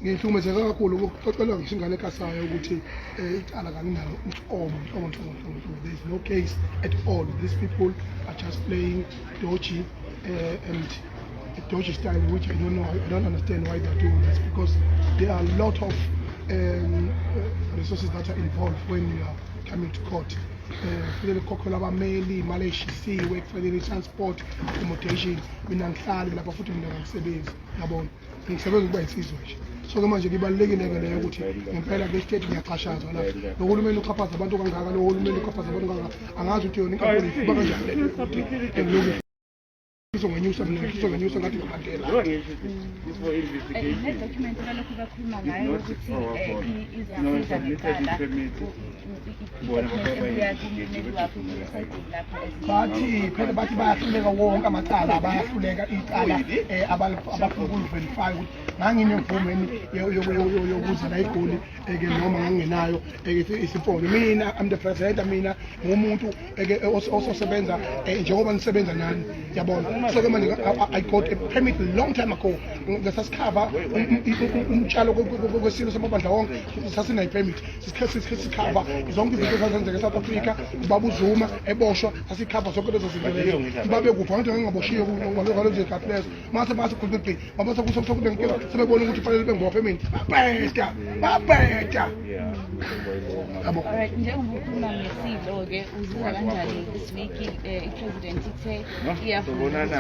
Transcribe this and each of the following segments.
Ngihlukumezeka kakhulu ukuxoxelwa ngisho ingane ekasayo ukuthi icala kanginalo nhlobo nhlobo nhlobo nhlobo nhlobo. There is no case at all. These people are just playing dodgy and dodgy style, which I don't know, I don't understand why they're doing this, because there are a lot of resources that are involved when you are coming to court. Kufanele kukhokhelwe abameli, imali eshisiwe, kufanele i-transport, accommodation. Mina ngihlali lapha futhi mina kangisebenzi, yabona, ngisebenza ukuba insizwa nje. So-ke manje kubalulekile-ke leyo ukuthi ngempela ke state ngiyaxhashazwa la. Lo hulumeni uxhaphaza abantu kangaka, lo hulumeni uxhaphaza abantu kangaka, angazi ukuthi yona inkantolo ifuba kanjani le nto yokuthi ngilokhu izongenyusa mina, izongenyusa ngathi ngoMandela. Ne-document balokhu bakhuluma ngayo ukuthi iza necala, i-document ebuya kummeli wakho lapha. Bathi phela, bathi bayahluleka wonke amacala, bayahluleka icala abafuna ukuli-verify ukuthi nganginemvume yokuza la eGoli ke noma ngangingenayo isifonyo. Mina, I'm the presenter, mina ngumuntu ke ososebenza njengoba nisebenza nani, yabona. So ke manje I got a permit long time ago. Ngesasikhava umtshalo kwesilo samabandla wonke, sasinayo permit, sikhava zonke izinto ezazenzeka e-South Africa. Ubaba uZuma eboshwa, sasikhava zonke lezo zinto lezo. Babe kuphi abantu engingaboshiwe ngalezo zikhathi lezo? Mase base gqigqi mabase kusekunenkinga, sebebona ukuthi fanele bengibophe mina, babheda babheda, yabo. Alright, njengoba ukhuluma ngesilo-ke, uzizwa kanjani this week i-president ithe iyavuma?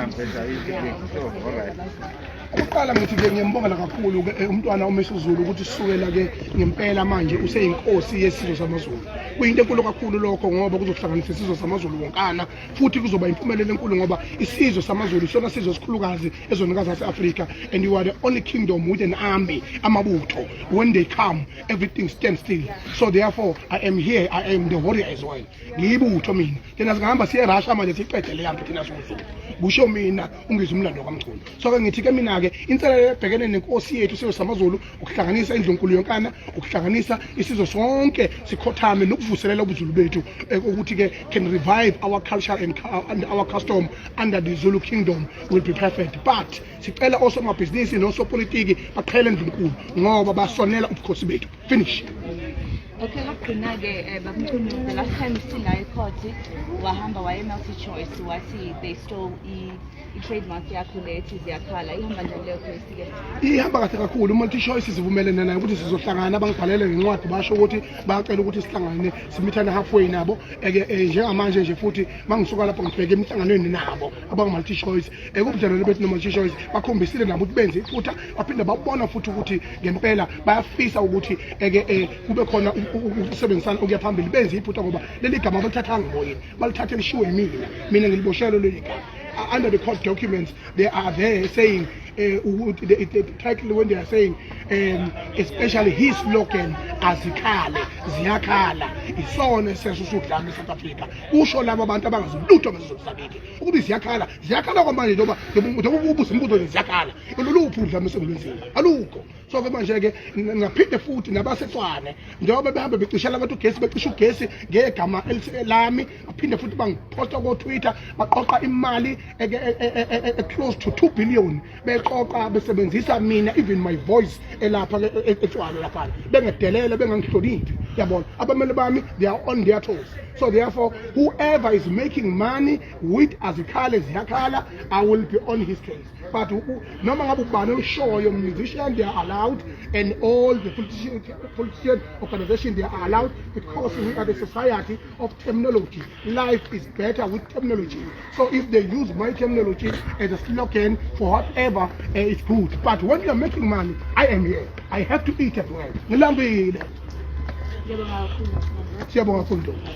Okokuqala ngithi-ke ngiyambongela kakhulu-ke umntwana uMisuzulu ukuthi sukela-ke ngempela manje useyinkosi yesizwe samaZulu. Kuyinto enkulu kakhulu lokho ngoba kuzohlanganisa isizwe samaZulu wonkana, futhi kuzoba impumelelo enkulu ngoba isizwe samaZulu isona sizwe esikhulukazi ezwenikazi lase-Afrika, and you are the only kingdom with an army, amabutho. When they come, everything stands still. So therefore I am here, I am the warrior as well, ngiyibutho mina. Thina singahamba siye Russia manje siqede le yampi thina siwuZulu, kusho mina ungizwe umlando kaMchunu. So-ke ngithi-ke mina-ke inselelo ebhekene nenkosi yethu isizwe samaZulu ukuhlanganisa indlunkulu yonkana, ukuhlanganisa isizwe sonke sikhothame nokuvuselela ubuZulu bethu, ukuthi-ke can revive our culture and our custom under the Zulu Kingdom will be perfect. But sicela osomabhizinisi nosopolitiki baqhele endlunkulu ngoba basonela ubukhosi bethu, finish. Okay, lokugcina-ke, babMchunu, the last time sila e-court wahamba waye MultiChoice, wathi they stole i-trademark yakho le ethi "Ziyakhala". Ihamba njani leyo case-ke? Ihamba kahle kakhulu. UMultiChoice sivumelene naye ukuthi sizohlangana. Bangibhalele ngencwadi, basho ukuthi bayacela ukuthi sihlangane, simithane halfway nabo. Eke njengamanje nje futhi mangisuka lapho ngibheke emhlanganweni nabo abangu-MultiChoice. Kubudlelwane bethu no-MultiChoice bakhombisile nabo ukuthi benze iphutha, baphinde babona futhi ukuthi ngempela bayafisa ukuthi eke kube khona ukusebenzisana okuya phambili. Benze iphutha ngoba leli gama balithathanga emoyeni, balithathe lishiwe yimina, mina ngiliboshelwe leli gama. Under the court documents they are there saying the title, when they are saying especially his slogan "Azikhale ziyakhala", isona esesusa udlame eSouth Africa, kusho laba bantu abangazi lutho ngesizwe sakithi ukuthi ziyakhala ziyakhala kwamanje. Njengoba ubuza imibuzo nje, ziyakhala loluphi udlame esengilwenzile? Alukho. So-ke manje-ke ngaphinde futhi nabaseTshwane, njengoba behambe becishela abantu ugesi, becisha ugesi ngegama elithi lami, baphinde futhi bangiphosta ko-Twitter, baqoqa imali close to 2 billion, beqoqa besebenzisa mina, even my voice elapha eTshwane laphana, bengedelele, bengangihloniphi, yabona. Abameli bami, they are on their toes. So therefore whoever is making money with "Azikhale ziyakhala", I will be on his case. But noma ngabe ubani olishoyo, musician, they are allowed, and all the politician organization, they are allowed, because we are the society of terminology. Life is better with terminology. So if they use my terminology as a slogan for whatever, it's good. But when you are making money, I am here, I have to eat as well, ngilambile. Ngiyabonga kakhulu. Siyabonga kakhulu, ntombi.